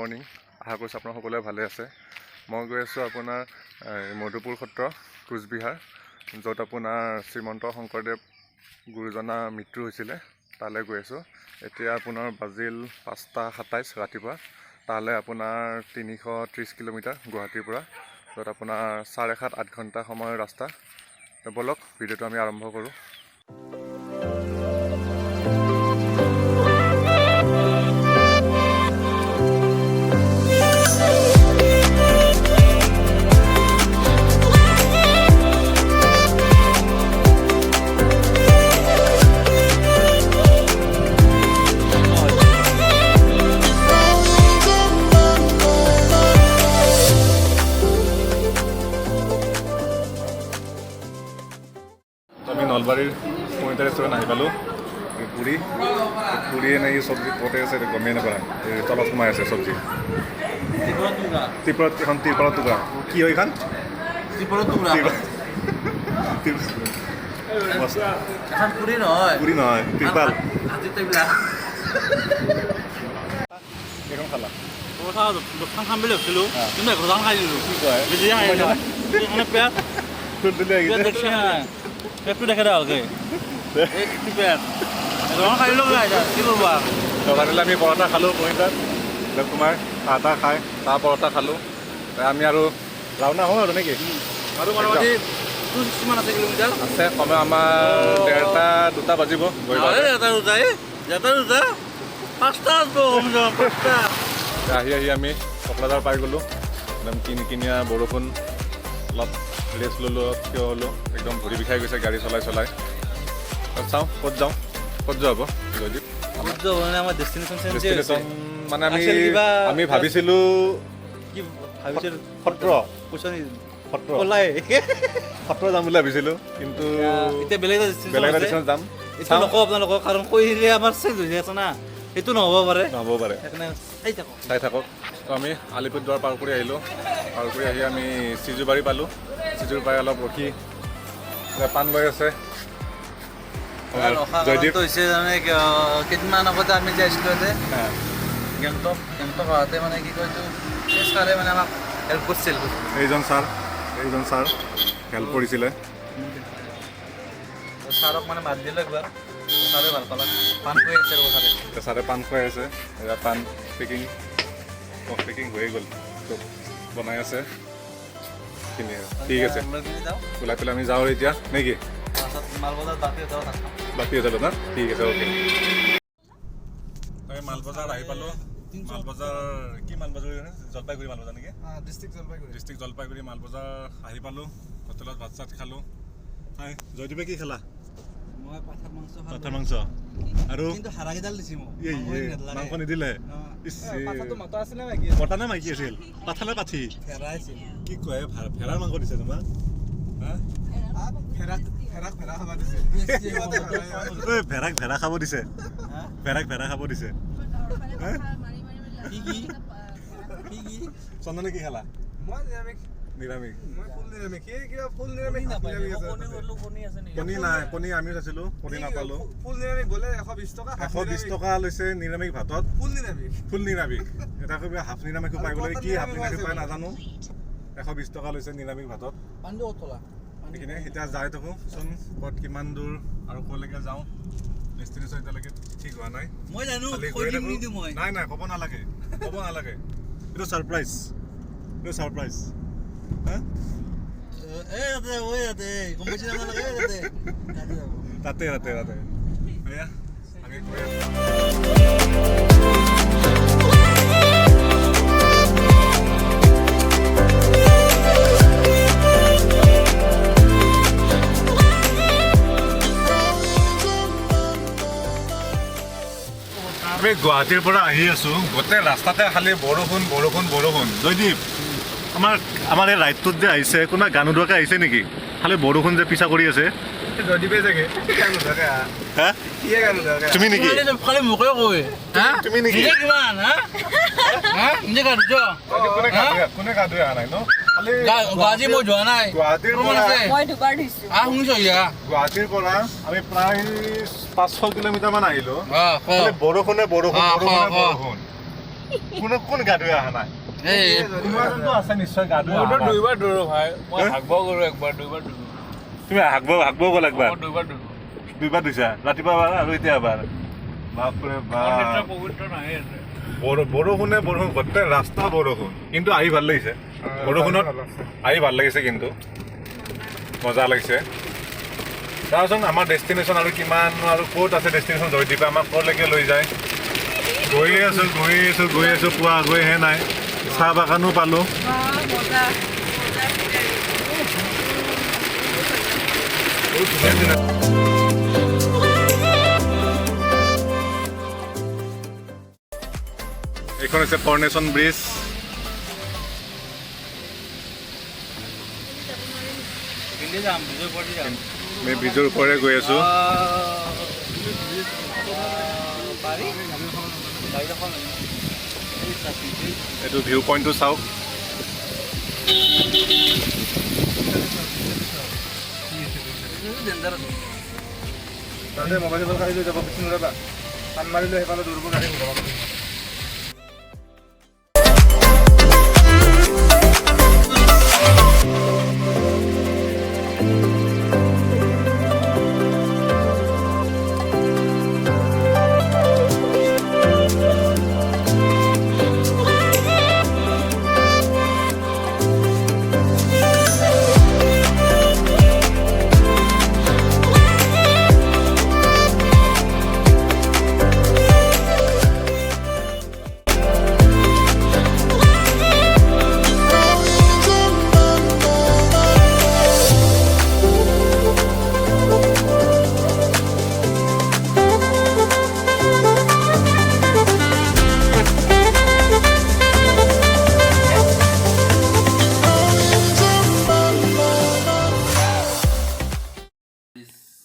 Morning. আশা কৰিছোঁ আপোনাৰ সকলোৱে ভালে আছে। মই গৈ আছোঁ আপোনাৰ মধুপুৰ সত্ৰ, কোচবিহাৰ, য'ত আপোনাৰ শ্ৰীমন্ত শংকৰদেৱ গুৰুজনাৰ মৃত্যু হৈছিলে, তালৈ গৈ আছোঁ। এতিয়া আপোনাৰ বাজিল 5:27 ৰাতিপুৱা। তালৈ আপোনাৰ 330 কিলোমিটাৰ গুৱাহাটীৰ পৰা, য'ত আপোনাৰ 7.5-8 ঘণ্টা সময়ৰ ৰাস্তা। তো ব'লক, ভিডিঅ'টো আমি আৰম্ভ কৰোঁ। তো আমি নলবাৰীৰ পনিতা ৰেষ্টুৰেণ্ট আহি পালোঁ। এই পুৰি পুৰি এনে এই চব্জি ক'তে আছে এইটো গমেই নাপায়, এই তলত সোমাই আছে চব্জি। ত্ৰিপুৰাত এখন ত্ৰিপুৰাত টুকুৰা কি হয় এইখন? ত্ৰিপুৰা- মস্ত। এখন পুৰি নহয়। পুৰি নহয়, ত্ৰিপাল। আজি এইবিলাক কেইখন খালা? পৰঠা 10খন খাম বুলি ভাবছিলোঁ, কিন্তু 11খন খাই দিলোঁ। কি কয়? বেছি খাই দিলোঁ। মানে পেট তুলতুলি পেট আহিছে। দেখছে নাই, পেটটো দেখে দে ভালকে, এইটো পেট। 11খন খাই দিলোঁ। কি কৰবা? তো ফাইনেলি আমি পৰঠা খালোঁ পনিতাত তোমাৰ চাহ তাহ খাই, চাহ পৰঠা খালোঁ। আমি আৰু ৰাওনা হওঁ আৰু নেকি? আৰু মোটামুটি 260 মান আছে কিলোমিটাৰ। আছে কমেও আমাৰ 1:30-2টা বাজিব গৈ পাওঁতে। 1:30 2টা, এই 1:30 2টা, 5টা বাজব কমচে কম 5টা। আহি আহি আমি কোকৰাঝাৰ পাই গ'লোঁ। একদম কিন কিনীয়া বৰষুণ। অলপ ৰেষ্ট ল'লোঁ, অলপ থিয় হ'লোঁ। একদম ভৰি বিষাই গৈছে গাড়ী চলাই চলাই। আৰু চাওঁ ক'ত যাওঁ, ক'ত যোৱা হ'ব জয়দীপ? মানে আমাৰ ডেষ্টিনেশ্যন চেঞ্জ। ডেষ্টিনেশ্যন মানে আমি আছিল কিবা- আমি ভাবিছিলোঁ কি ভাবিছিলোঁ? সত্ৰ। কৈছ নেকি? সত্ৰ। কলাই। সত্ৰ যাম বুলি ভাবিছিলোঁ, কিন্তু এতিয়া বেলেগ এটা ডেষ্টিনেশ্যন। বেলেগ এটা ডেষ্টিনেশ্যন যাম। এইটো চাওঁ। নকওঁ আপোনালোকক, কাৰণ কৈ দিলে আমাৰ চেঞ্জ হৈ যায় আছে না, সেইটো নহ'ব পাৰে। নহ'ব পাৰে। সেইকাৰণে চাই থাকক। চাই থাকক। তো আমি আলিপুৰদুৱাৰ পাৰ কৰি আহিলোঁ। পাৰ কৰি আহি আমি চিজুবাৰী পালোঁ। চিজুৰ পাই অলপ ৰখি এতিয়া পাণ লৈ আছে জয়দীপ। কাৰণটো হৈছে মানে কেইদিনমান আগতে আমি যে আহিছিলোঁ ইয়াতে গেংটক, গেংটক আহোঁতে মানে কি কয় এইটো, সেই ছাৰে মানে আমাক হেল্প কৰিছিল। এইজন ছাৰ, এইজন ছাৰ হেল্প কৰিছিলে। তো ছাৰক মানে মাত দিলোঁ একবাৰ, ছাৰে ভাল পালাক। পাণ খুৱাই আছে ৰ'ব ছাৰে। এতিয়া ছাৰে পাণ খুৱাই আছে। এয়া পাণ পেকিং, পেকিং হৈয়ে গ'ল। তো বনাই আছে সেইখিনি আৰু। ঠিক আছে। ওলাই পিনে যাওঁ। ওলাই পেলাই আমি যাওঁ আৰু এতিয়া নেকি? তাৰপাছত মালবজাৰ বাপি হোটেলত ভাত খাম। বাপি হোটেলত না? ঠিক আছে, অ'কে। আমি মালবজাৰ আহি পালোঁ। মালবজাৰ কি মালবজাৰ? জলপাইগুৰি মালবজাৰ নেকি? ডিষ্ট্ৰিক্ট জলপাইগুৰি। ডিষ্ট্ৰিক্ট জলপাইগুৰি মালবজাৰ আহি পালোঁ। হোটেলত ভাত চাত খালোঁ। হাই জয়দীপে কি খালা? মই পাঠাৰ মাংস খালোঁ। পাঠাৰ মাংস আৰু কিন্তু হাড়াকেইডাল দিছে মোক। ইয়ে, মাংস ইয়ে, নেদলাগে। মাংস নিদিলে। ইছ, পাঠাটো মতা আছিলে মাইকী? মতা নে মাইকী আছিল? পাঠা নে পাঠি? ভেড়া আছিল। কি কয়, ভেড়াৰ মাংস দিছে তোমাক? হা? ভেড়াক ভেড়াক ভেড়া খাব দিছে। ঐ, ভেড়াক ভেড়া খাব দিছে। হা? ভেড়াক ভেড়া খাব দিছে। কি কি কি কি? চন্দনে কি খালা? মই নিৰামিষ। নিৰামিষ। মই ফুল নিৰামিষ। সি কিবা ফুল নিৰামিষ, হাফ নাপায়। নিৰামিষ আছে। কণী কৰিলো, কণী আছে নেকি? কণী নাই। কণী আমিও চাইছিলোঁ, কণী নাপালোঁ। ফুল নিৰামিষ বোলে 120 টকা, হাফ 120 নিৰামিষ। টকা লৈছে নিৰামিষ ভাতত। ফুল নিৰামিষ। ফুল নিৰামিষ এটা কিবা হাফ নিৰামিষো পাই গ'লে। কি হাফ নিৰামিষ পাই নাজানো। 120 টকা লৈছে নিৰামিষ ভাতত। পানীটো ক'ত থলা? সেইখিনি এতিয়া যাই থাকোঁ চোন, ক'ত কিমান দূৰ আৰু ক'লৈকে যাওঁ। ডেষ্টিনেশ্যন এতিয়ালৈকে ঠিক হোৱা নাই। মই জানো। খালি কৈ গৈয়ে দিম। থাকোঁ। নিদিওঁ মই। নাই নাই, ক'ব নালাগে, ক'ব নালাগে। এইটো ছাৰপ্ৰাইজ, এইটো ছাৰপ্ৰাইজ। হা। এই তাতে, ঐ তাতে, গম পাইছে আপোনালোকে? এই তাতে তাতে যাব। তাতে তাতে তাতে। এয়া আমি গৈ আছোঁ। আমি গুৱাহাটীৰ পৰা আহি আছোঁ, গোটেই ৰাস্তাতে খালি বৰষুণ বৰষুণ বৰষুণ। জয়দীপ, আমাৰ আমাৰ এই ৰাইডটোত যে আহিছে, কোনোবা গান উদোৱাকৈ আহিছে নেকি? খালি বৰষুণ যে পিছা কৰি আছে। জয়দীপে চাগে গান নুধুৱাকে আহা। হা? সিয়ে গান নুধুৱাকে আহা। তুমি নেকি? খালি খালি মোকে কয় হা? তুমি নেকি? নিজে কিমান হা হা নিজে গা ধুইছ? জয়দীপ, কোনে গা ধুই, কোনে গা ধুই অহা নাই ন? খালি আজি মই যোৱা নাই। গুৱাহাটীৰ প্ৰমাণ পৰা আছে। মই দুবাৰ ধুইছো। আহ, শুনিছ ইয়া? গুৱাহাটীৰ পৰা আমি প্ৰায় 500 কিলোমিটাৰ মান আহিলো। ক। খালি বৰষুণে বৰষুণ, অ, বৰষুণে ক, ক। বৰষুণ। কোনো কোন গা ধুই অহা নাই? কোনোবাজনতো আছে নিশ্চয় গা ধুই অহা নাই। দুইবাৰ দৌৰো ভাই, মই হাগব গ'লো একবাৰ, দুইবাৰ দৌৰো। তুমি হাগব হাগব গ'ল একবাৰ? দুইবাৰ দৌৰো। দুইবাৰ ধুইছা, ৰাতিপুৱা এবাৰ আৰু এতিয়া এবাৰ। বাপৰে বাপ, পবিত্ৰ নাহে। বৰষুণে বৰষুণ, গোটেই ৰাস্তা বৰষুণ, কিন্তু আহি ভাল লাগিছে। বৰষুণত আহি ভাল লাগিছে, কিন্তু মজা লাগিছে। চাওচোন আমাৰ ডেষ্টিনেশ্যন আৰু কিমান আৰু ক'ত আছে ডেষ্টিনেশ্যন। জয়দ্বীপে আমাক ক'লৈকে লৈ যায়। গৈয়ে আছোঁ, গৈয়ে আছোঁ, গৈ আছোঁ, পোৱা গৈহে নাই। চাহ বাগানো পালোঁ। বহুত ধুনীয়া ধুনীয়া। এইখন হৈছে কৰ্ণেশ্যন ব্ৰিজ। আমি ব্ৰিজৰ ওপৰেৰে গৈ আছোঁ। এইটো ভিউ পইণ্টটো চাওক। মোবাইল গাড়ী লৈ যাব বেছি নোলাবা, টান মাৰিলে সেইফালে দৌৰিব গাড়ী ঘূৰাব।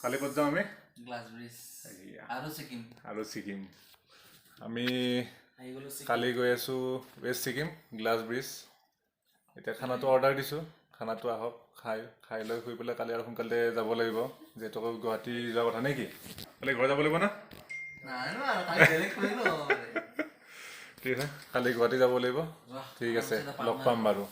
কালি ক'ত যাম আমি? গ্লাছ ব্ৰিজ আৰু ছিকিম। আৰু ছিকিম। আমি কালি গৈ আছোঁ ৱেষ্ট ছিকিম, গ্লাছ ব্ৰিজ। এতিয়া খানাটো অৰ্ডাৰ দিছোঁ, খানাটো আহক, খাই খাই লৈ শুই পেলাই কালি আৰু সোনকালে যাব লাগিব, যিহেতু আকৌ গুৱাহাটী যোৱাৰ কথা নে কি? কালি ঘৰ যাব লাগিব না? ঠিক আছে, কালি গুৱাহাটী যাব লাগিব। ঠিক আছে, লগ পাম বাৰু।